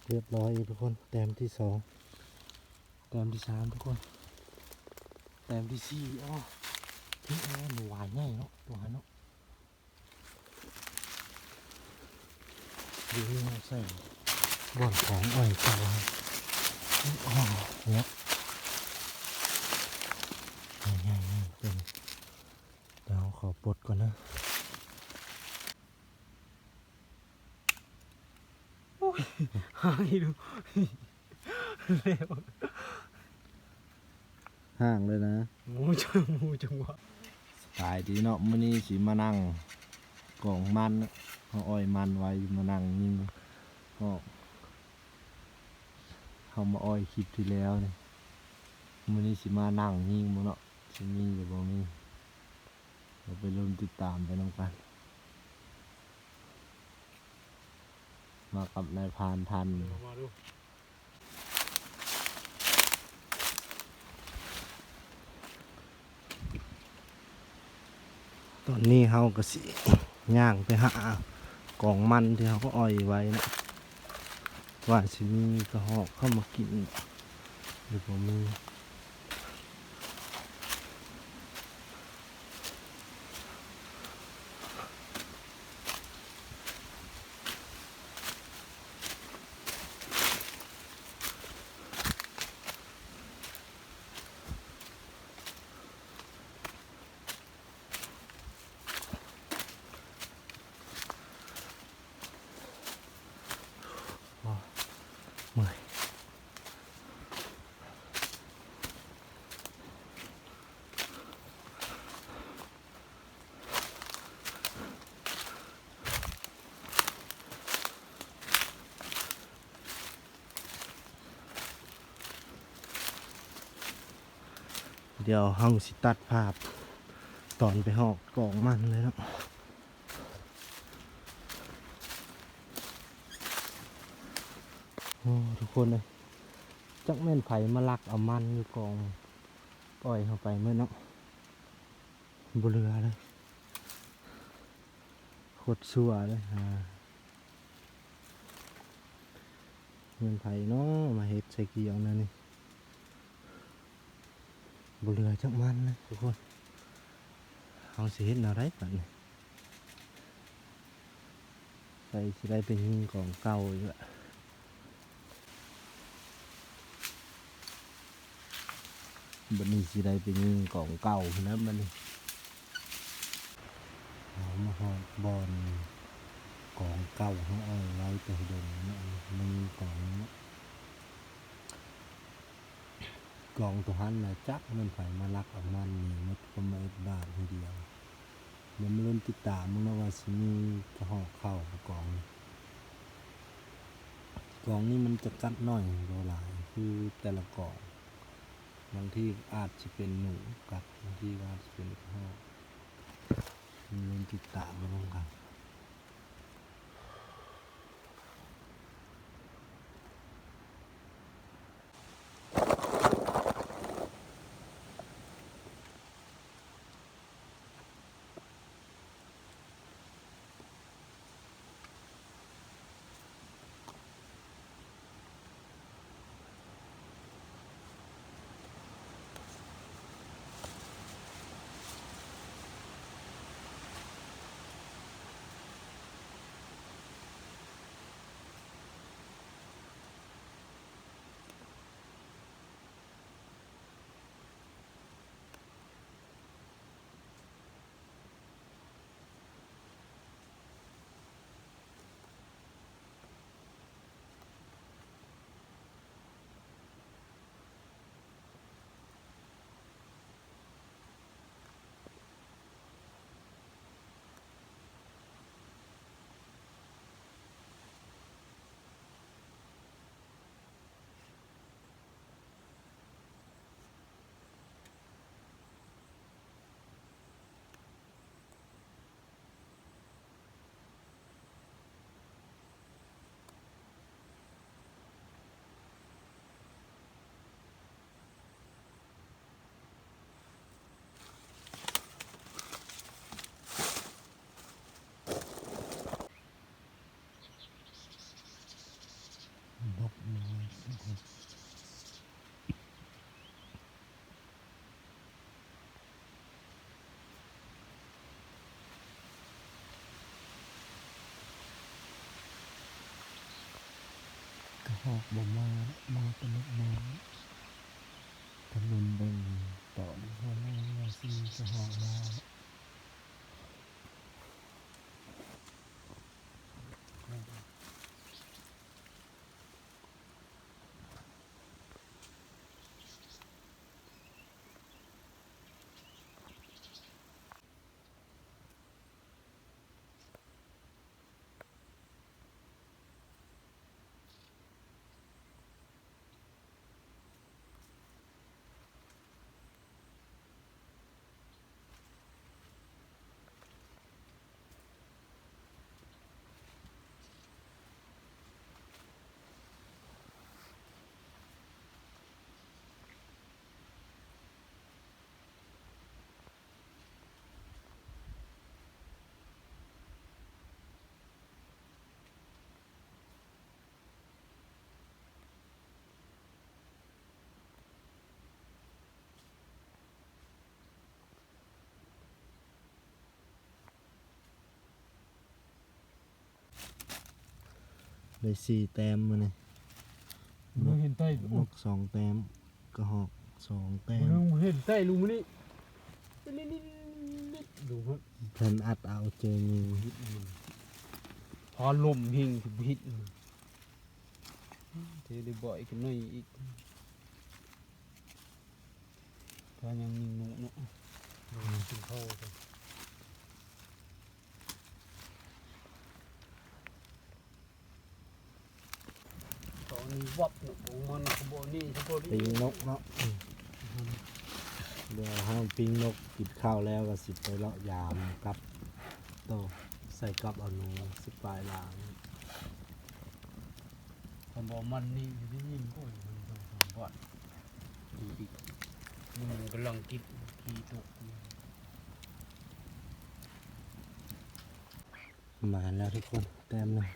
ຮຽບຮ້ອຍທຸກຄົນ ແຕ້ມທີສອງ ແຕ້ມທີສາມທຸກຄົນ ແຕ້ມທີສີ່. ອໍ ເອີ ໝູຫວາຍໃຫຍ່ເນາະ ຕົວຫັ້ນເນາະ. ດຽວນີ້ເຮົາໃສ່ບ່ອນຂອງອ້ອຍເກົ່າ. ອໍ ເນາະ ໃຫຍ່ໆໆ ຕົວນີ້. ດຽວເຮົາຂໍປົດກ່ອນເດີ. ໂອ້ຍ ຫາງອີກແລ້ວ ຫາງເລີຍນະ ໝູຈັງ ໝູຈັງຫວະ. ສະບາຍດີເນາະ ມື້ນີ້ຊິມານັ່ງກອງມັນ ເຮົາອ້ອຍມັນໄວ້ ມານັ່ງຍິງອອກ. ເຮົາມາອ້ອຍຄລິບທີ່ແລ້ວນີ້ ມື້ນີ້ຊິມານັ່ງຍິງເບິ່ງເນາະ ຊິມີຫຼືບໍ່ມີ. ເຮົາໄປລຸ້ນຕິດຕາມໄປນຳກັນ ມາກັບນາຍພານທັນ. ມາດູ ຕອນນີ້ເຮົາກໍຊິຍ່າງໄປຫາກອງມັນທີ່ເຮົາອ້ອຍໄວ້ເນາະ ວ່າຊິມີກະຮອກເຂົ້າມາກິນ ຫຼືບໍ່ມີ. ໂອ້ ເມື່ອຍ. ດຽວເຮົາຊິຕັດພາບຕອນໄປຮອດກອງມັນເລີຍເນາະ. ໂອ້ ທຸກຄົນເອີຍ ຈັກແມ່ນໃຜມາລັກເອົາມັນຢູ່ກອງອ້ອຍເຮົາໄປໝົດເນາະ. ບໍ່ເຫຼືອເລີຍ ໂຄດຊົ່ວເລີຍ. ແມ່ນໃຜເນາະມາເຮັດໃສ່ກຽງແນວນີ້ ບໍ່ເຫຼືອຈັກມັນເລີຍທຸກຄົນ. ເຮົາຊິເຮັດແນວໃດບັດນີ້? ໃສ່ຊິໄດ້ໄປຍິງກອງເກົ່າອີກລະ. ບັດນີ້ຊິໄດ້ໄປຍິງກອງເກົ່າພຸ້ນແຫຼະບັດນີ້. ເຮົາມາຮອດບ່ອນກອງເກົ່າເຮົາເອົາໄວ້ແຕ່ດົນເນາະ ມາຍິງກອງນີ້ເນາະ. ກອງໂຕຫັ້ນນະ ຈັກແມ່ນໃຜມາລັກເອົາມັນໜີໝົດ ກໍມາເອັດບາດທີດຽວ. ດຽວມາລຸ້ນຕິດຕາມເບິ່ງເນາະວ່າຊິມີກະຮອກເຂົ້າບໍ່ກອງນີ້. ກອງນີ້ມັນຈະກັດໜ້ອຍບໍ່ຫຼາຍຄືແຕ່ລະກອງ ບາງທີອາດຊິເປັນໜູກັດ ບາງທີກໍອາດຊິເປັນກະຮອກ. ມາລຸ້ນຕິດຕາມໄປນຳກັນ. ກະຮອກບໍ່ມາ ມາແຕ່ນົກນ້ອຍ. ກະລຸ້ນເບິ່ງຕອນຫົວແລງວ່າຊິມີກະຮອກມາ. ໄດ້ສີ່ແຕ້ມມື້ນີ້ ນົກ ເຫັນໄຕ້ ນົກສອງແຕ້ມ ກະຮອກສອງແຕ້ມ ເຫັນໄຕ້ລຸງມື້ນີ້ ເພິ່ນອັດເອົາເຈີງູ ພໍລົມແຮງຊິບໍ່ເຮັດ ເທໄດ້ບໍ່ອີກໜ້ອຍອີກ ຖ້າຍັງຍິງນົກເນາະ ກິນເຂົ້າກ່ອນ. ຕອນນີ້ວັບເນາະ ບໍ່ມັນກະບໍ່ນີ້ ຊິບໍ່ດີ ປີ້ງນົກເນາະ ອືມ ດຽວເຮົາປີ້ງນົກ ກິນເຂົ້າແລ້ວກະຊິໄປເລາະຢາມກັບຕໍ່ ໃສ່ກັບເອົາໜູ ສິບປາຍຫຼາງ. ຄັນບໍ່ມັນນີ້ຊິໄດ້ຍິງ ໂອ້ຍ ມັນຕ້ອງສອງບາດ ມັນກຳລັງກິນຂີ້ຕົກ. ມາແລ້ວທຸກຄົນ ແຕ້ມໜຶ່ງ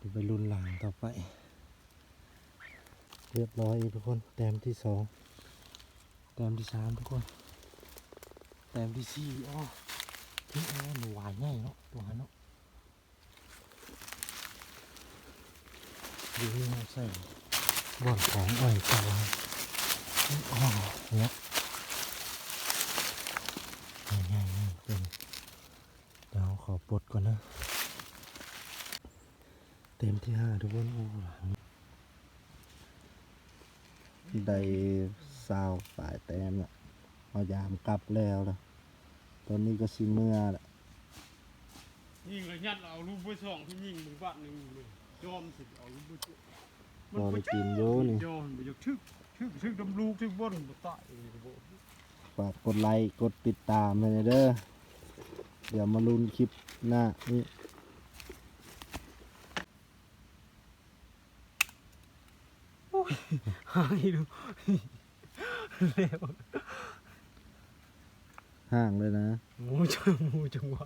ດຽວໄປລຸ້ນຫຼັງຕໍ່ໄປ. ຮຽບຮ້ອຍທຸກຄົນ ແຕ້ມທີສອງ ແຕ້ມທີສາມທຸກຄົນ ແຕ້ມທີສີ່ ອໍ ນີ້ ໂອ້ ໜູຫວາຍໃຫຍ່ເນາະ ຕົວຫັ້ນເນາະ. ຢູ່ນີ້ເຮົາໃສ່ບ່ອນຂອງອ້ອຍເກົ່າ ເນາະ ໃຫຍ່ໆໆ ເປັນ ດຽວເຮົາຂໍປົດກ່ອນເດີ. ເຕັມທີຫ້າທຸກຄົນ ໂອ້ ໄດ້ຊາວປາຍແຕ້ມລະ ເຮົາຢາມກັບແລ້ວລະ ຕອນນີ້ກະຊິເມືອລະ. ຍິງລະຍັດເອົາລູກເບີສອງ ທີ່ຍິງເບິ່ງບາດໜຶ່ງເລີຍ ຈອມຊິເອົາລູກເບີ ມັນບໍ່ໄດ້ກິນຢູ່ນີ້ ຈອມບໍ່ຢາກຖືກ ຖືກ ຖືກນຳລູກ ຖືກບ່ອນບໍ່ຕາຍ ເອີ ບໍ່. ຝາກກົດໄລກົດຕິດຕາມໃຫ້ແດ່ເດີ ດຽວມາລຸ້ນຄລິບໜ້າອີກ. ໂອ້ຍ ຫາງອີກແລ້ວ ແລ້ວ ຫາງເລີຍນະ ໝູຈັງ ໝູຈັງຫວະ